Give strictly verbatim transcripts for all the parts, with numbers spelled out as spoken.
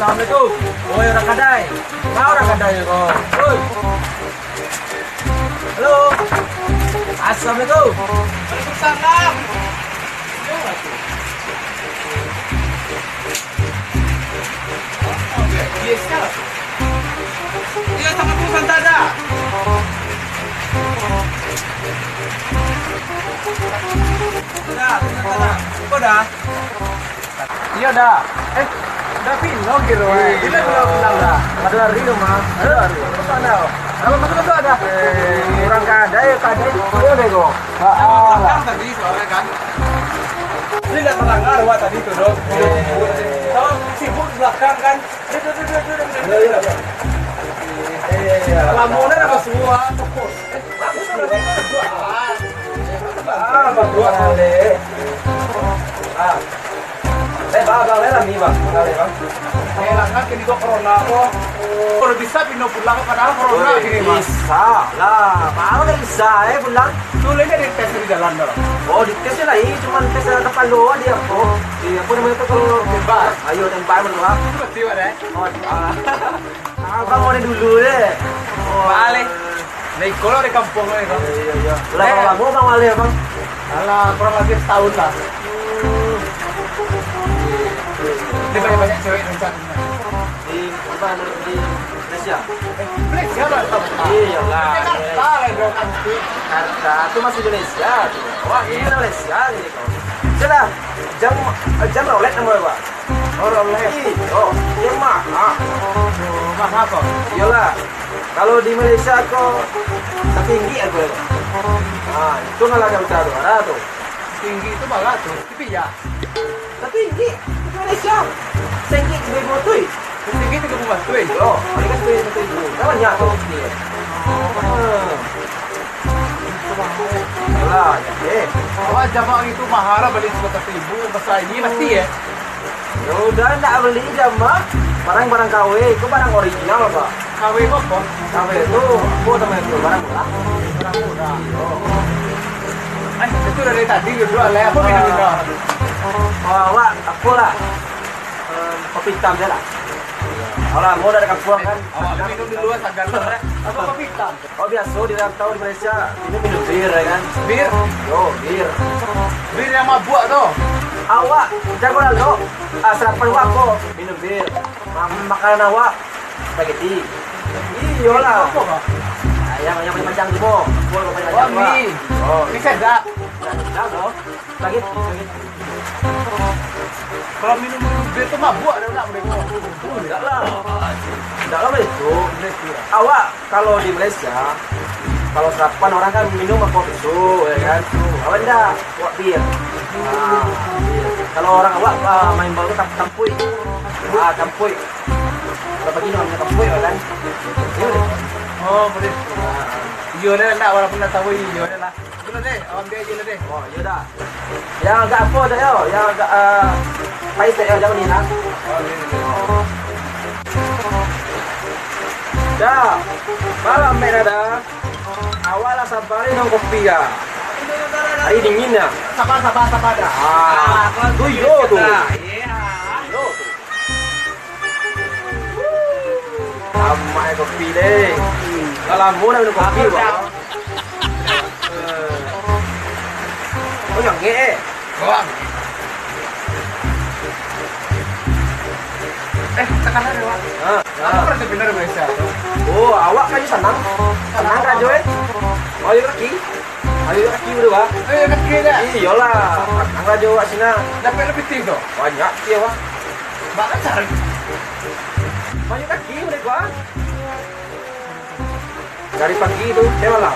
Assalamualaikum. Oi, urang kadai. Ka urang kadai ko? Oi. Halo. Assalamualaikum. Waalaikumsalam. Iyo, sangat urusan tada. Dah, dah, dah, dah. Kau dah? Iyo dah. Eh, dah pindah kiro, eh. Iyo. Bila, bila pulang dah? Ado hari tu, mah. Ado hari. Masuk dah. Kalau masuk, masuk dah. Eh, urang kadai, kadai. Iyo, bego. Ha, ah. Belakang tadi soalnya kan. Ini nggak terdengar, wah, tadi tu, dong. Eh. Kalau sibuk di belakang kan. Iyo, iyo. Eh, iyo. Lamunan apa semua? Eh, bagus, bagus, bagus. Ah, bagus, Ale. Ah. Eh, bang, bang, leh lah ni, bang. Bang, leh, bang. Eh, lah, kan, kini kok corona, kok. Kalau bisa, pindah pulang, padahal corona. Boleh, kini, bang. Bisa lah. Bang, udah bisa, eh, pulang. Tu, leh, dia tes di jalan, dah. Oh, di tes lah, ini cuma tes, eh, kepala dia, kok. Iya, apa namanya tu, kalau bebas. Ayo, tembak, bang. Betul, eh? Oh, ah. Abang mau dulu, deh. Oh. Balik. Nah, iko lo di kampuang ko, iko. Iyo, iyo, iyo. Lah, eh, lamo Bang Wali, Bang? Alah, kurang lebih setahun lah. Hmm. Ini banyak-banyak cewek Indonesia. Di, apa, di Malaysia? Eh, Malaysia lah, Bang. Iyolah. Jakarta lah, Bang. Jakarta, itu masih Indonesia. Wah, ini Malaysia, gitu. Sudah, jam, jam Rolex nama, Pak? Oh, Rolex. Iyo, iyo, mah. Ah. Oh, mah apa? Iyolah. Kalau di Malaysia ko, satinggi aku, ya. Ah, itu malah nggak bisa tu, ada tu. Tinggi itu malah tu, tapi ya. Satinggi di Malaysia. Satinggi di Bogor tu. Satinggi di Bogor tu. Yo, paling kan satinggi tu. Kan banyak tu. Iya. Ah. Iyolah, eh. Awak jamak itu mahal lah, bali saratus ribu, pasal ini mati, ya. Ya udah, ndak beli jamak. Barang-barang K W, itu barang original, Pak. K W itu apa? K W itu, apa namanya itu? Barang murah. Barang murah. Oh. Eh, itu dari tadi duduk, alai apa minum-minum? Ah. Oh, awak, apa lah? Eh, kopi hitam je lah. Alah, mau dari kampung kan? Awak minum dulu, sagar lah, eh. Apa kopi hitam? Oh, biaso di rantau di Malaysia, ini minum bir, ya kan? Bir? Yo, bir. Bir yang mabuk tu? Awak, jago lalu. Ah, sarapan awak apo? Minum bir. Ma-, makanan awak, spaghetti. Iyolah. Apo, Bang? Ayam, ayam pancang tu, Bang. Apo, ayam pancang, Bang? Oh, mi. Oh. Mi sedap. Sedap, Bang. Spaghetti, spaghetti. Kalau minum bir tu mabuk, ada nak boleh. Oh, enggak lah. Enggak lah, itu. Awak Kalau di Malaysia, kalau sarapan orang kan minum apo susu, ya kan? Awak ndak, awak bir. Ah, bir. Kalau orang awak, ah, main bola tu tam-, tampuik. Ah, tampuik. Kalau pagi tu namanya tampuik, ya kan? Iyo deh. Oh, boleh. Ah. Iyo deh, ndak, walaupun ndak tahu, iyo deh lah. Dulu deh, awak ambil aja dulu deh. Oh, iyo dah. Yang agak apo dah yo? Yang agak, eh, pahit dah yo, jangan ni lah. Dah. Malam, Mek Dada. Awak lah sabar minum kopi ya. Hari dingin ya. Sabar, sabar, sabar dah. Ah, tu yo tu. Yo tu. Amak kopi deh. Lah lamo dah minum kopi, Bang. Oh, yang ngek, eh. Bang. Eh, takanan ya, Bang. Ha, ha. Aku pernah pindah dari Malaysia tu. Oh, awak kan di sana. Sana karajo, eh. Oh, iyo kaki. Ayo kaki dulu, Bang. Eh, kaki dah. Iyolah, tangan aja awak sini. Dapat lebih tinggi tu? Banyak dia, Bang. Bak acar. Banyak kaki mereka. Dari pagi tu, dia malam.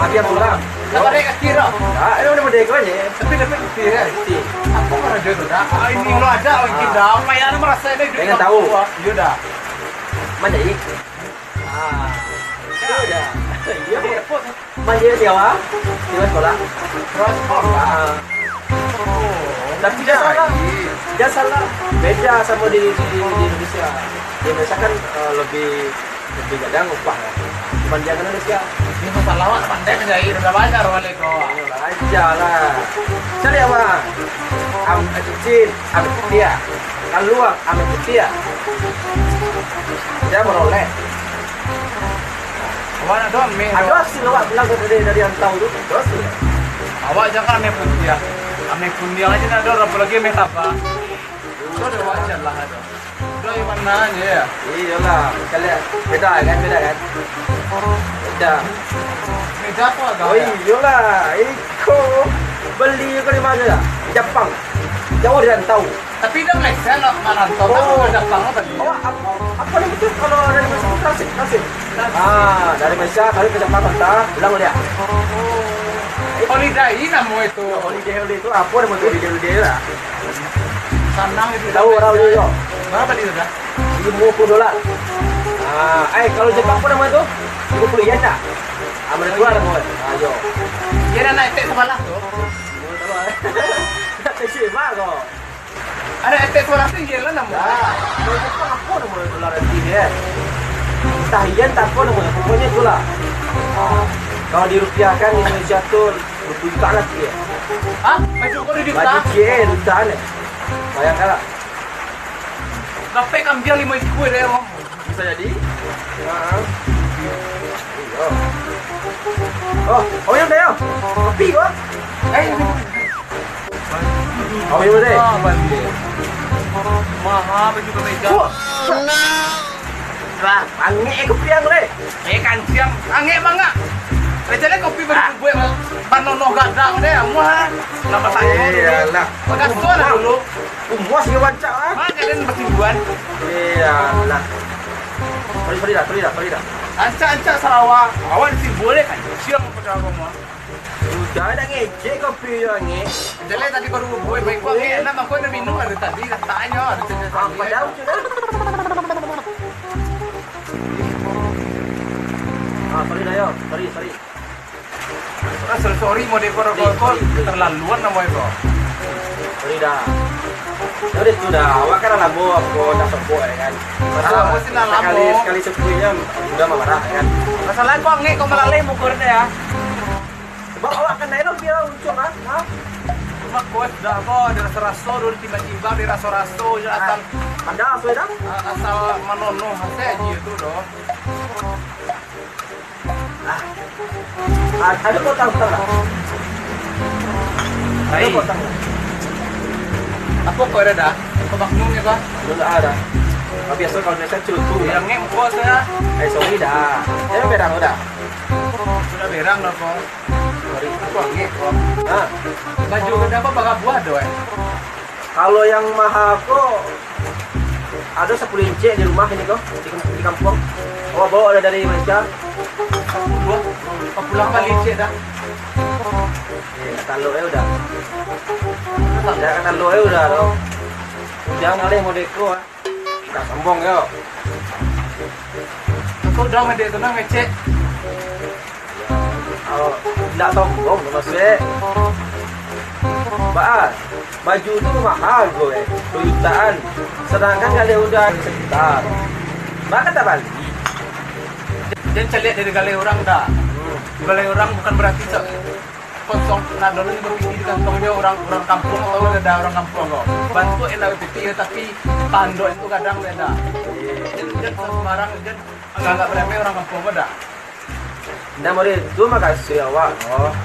Mati yang pulang. Dapat naik kaki dah. Ya, ini udah merdeka aja. Tapi dapat lebih ya. Putih. Apa karajo tu dah? Ah, ini kalau ada lagi dah. Apa yang merasa ini? Pengen tahu. Iya dah. Mana, Ih? Ah, Manje di awak, di sekolah. Sekolah? Ah. Oh, tapi jan salah. Jan salah. Beda samo di, di, di, di Indonesia. Di Indonesia kan, eh, lebih, lebih gadang upah. Dibandingkan Indonesia. Ini masalah awak pandai manjahit, udah banyak urang bali ko. Aja lah. Cari apa? Am, cincin, am, dia. Kalua, am, dia. Dia meroleh. Awak nak doa meh. Ado hasil awak pulang dari, dari rantau tu? Ado hasil. Awak jangan ameh puntiang. Ameh puntiang aja nak ado, apalagi ameh taba. Itu ado wajar lah ado. Udah, yang mana aja ya? Iyalah, kalian beda kan, beda kan? Beda. Beda apa agak? Oh, iyalah, iko beli ko di mana? Jepang. Jauah di rantau. Tapi dah Malaysia nak marantau, kan? Oh. Dah Jepang apa ni? Oh, apa, apa nama tu kalau dari Malaysia tu? Transit, transit. Transit. Ah, dari Malaysia kalau ke Jepang, entah, pulang dia. Oh. Holiday namo itu. Holiday, holiday tu apa nama tu? Holiday, holiday lah. Sanang itu. Tahu orang tu, yo? Berapa dia dah? Lima puluh dolar. Ah, eh, kalau Jepang apa nama tu? Lima puluh yen dah. Ah, mana keluar nama? Ah, yo. Dia dah naik tek sebelah tu. Tak sih, Mak, kau. Ada etek suara tinggi lah namo. Dah. Kalau Jepang apa nama dolar nanti ni, eh? Entah yen tak apa nama, pokoknya itulah. Ah, kalau dirupiahkan Indonesia tu, berjuta lah dia. Hah? Baju kau di Baju juta? Cie, juta ni. Bayangkan lah. Dapat kambing lima ekor deh, Om. Bisa jadi. Ha. Iya. Oh, oh, yang dah ya. Kopi kau. Eh, oh, yang dah. Ah, bandia. Maha baju kemeja. Wah. Lah, angek eh kopi yang le. Eh, kanciang. Angek mangak. Macam mana kopi baru buat, Bang? Panono gadang deh, muah. Nama saya dulu? Iyalah. Pakai suara dulu. Umuas dia bancak, ah. Mana kalian bertingguan? Iyalah. Sorry, sorry dah, sorry dah, sorry dah. Ancak-ancak Sarawak. Awak di sini boleh kan? Siang pada rumah. Udah, dah ngecek kopi yang ni. Jelek tadi baru buat baik kau ngek, enak aku ada minum dari tadi, dah tanya, ada tanya Ah, tadi. Padahal sudah. Ah, sorry dah, yo. Sorry, sorry. Ah, sorry, sorry, mau dekor, dekor, terlaluan namanya, bro. Sorry dah. Ya udah, itu dah. Awak kan lama aku dah sopok, ya kan. Masa lama sih, dah lama. Sekali, sekali sepuluhnya udah marah, ya kan. Masalah kau ngek, kau melalui muka dia, ya. Sebab awak kan naik lebih lah, uncung, ah. Ha? Cuma kau dah apa, ada rasa-rasa dulu, tiba-tiba ada rasa-rasa je asal. Ah, anda apa dah? Ah, asal manonoh, asal aja itu, doh. Ah. Ah, ada kau tahu, tahu tak? Ada kau tahu? Apa kau ada dah? Apa maknanya kau? Belum ada. Tapi biasa kalau biasa celutu. Yang ni muka saya. Eh, sorry dah. Jangan berang dah. Sudah berang dah kau. Sorry. Apa ni kau? Ha. Baju kau dah apa, barabuah dah, eh? Kalau yang maha ko, ado sapuluah incek di rumah ini ko, di, di kampuang. Awak bawa lah dari Malaysia. Sapuluah? Kau pulang bali incek dah. Eh, katalok eh udah. Dah katalok eh udah tu. Jangan alih modeko, ah. Dah sombong yo. Kau udah mah dia tu nah ngecek. Oh, ndak sombong tu maksud eh. Baa, baju tu mahal tu eh, bajutaan. Sedangkan galeh udah sejuta. Baa ka tabali. Jan caliak dari galeh urang dah. Hmm. Galeh urang bukan berarti sa-, kosong. Nah, dulu ni bapiti di kantongnyo urang, urang kampuang atau ada urang kampuang ko. Bantuak elok bapiti yo, tapi tando itu kadang beda. Jan, jan sembarang, jan anggap remeh urang kampuang ko dah. Ndak, Murid. Tu makasih awak, oh.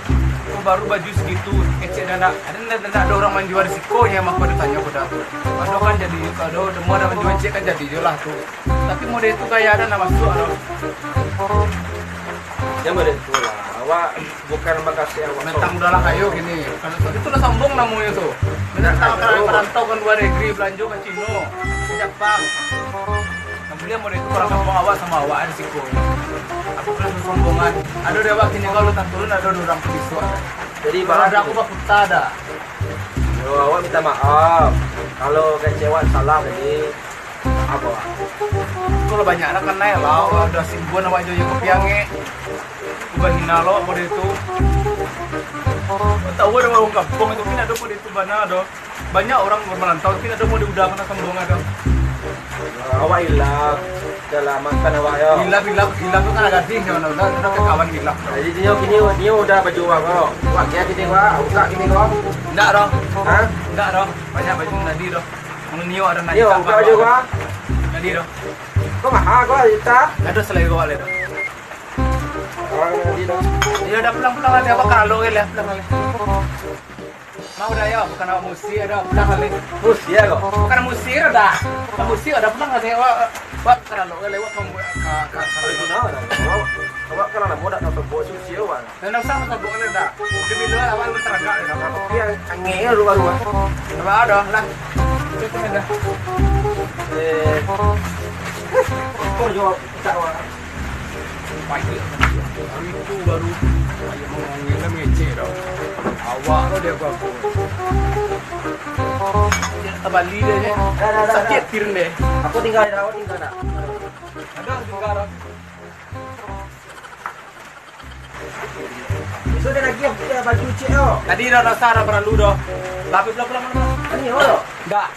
Tu baru baju segitu, kecek dah ndak. Ada ndak, ndak ada urang manjua di siko, nyo mako ditanyo ko dah. Ado kan jadi, ado demo ado manjua cek kan jadi je lah tu. Tapi model tu gaya dah ndak masuak tu. Jan model tu lah. Awak bukan makasih awak. Mentang udah lah kayo kini. Kalau tadi tu lah sombong namonyo tu. Mentang karantau ka luar negeri, belanjo ka Cino, ka Japang. Nan buliah model tu urang kampuang awak samo awak di siko. Aku kan sombongan. Ado di awak kini kalau tak turun, ado di urang tu bisuak. Jadi, kalau ado aku bakuta dah. Yo, awak minta maaf kalau kecewaan salah tadi. Apa? Kalau banyak lah kanai lah, udah simbuan awak jo, jo kopi angek. Bahina lo model itu. Tahu ada warung kampung itu, kan ada model itu bana doh. Banyak orang merantau, kan ada model udah kena kembung ada. Awak hilaf, dah lama kan awak yo. Hilaf, hilaf, hilaf tu kan ada gadih, udah, udah, udah kawan hilaf. Jadi dia kini, dia udah baju awak ko. Awak kia kini awak, buka kini ko. Ndak doh. Hah? Ndak doh. Banyak baju tadi doh. Mun nio ada naik. Yo, buka baju ko. Tadi doh. Ko mahal ko, juta. Ada selai ko awak le doh. Orang tadi doh. Iyo, dah pulang-pulang lah, apa kalau le, pulang le. Mau dah yo, bukan awak musi, dah pulang le. Musi yo ko? Bukan musi dah. Bukan musi, dah pulang le. Awak, awak kalau le, awak membuat ka, ka, ka. Awak, awak kalau nak buat, nak buat susi awak. Ndak usah matabok le dah. Demi lo awak lu teragak le dah. Tapi yang angin lu baru ah. Apa ada lah. Cukup dah. Eh. Kau jawab tak awak. Payah. Hari itu baru payah mangangin lah mengecek dah. Awak lo dia ganggu. Dia terbalik dia je. Dah, dah, dah, sakit dah. Tirin deh. Aku tinggal dah, awak tinggal dah. Ada tinggal dah. Besok ada lagi yang pakai baju cek yo. Tadi dah rasa dah perlu dah. Tapi pulang-pulang mana? Tadi yo. Dah.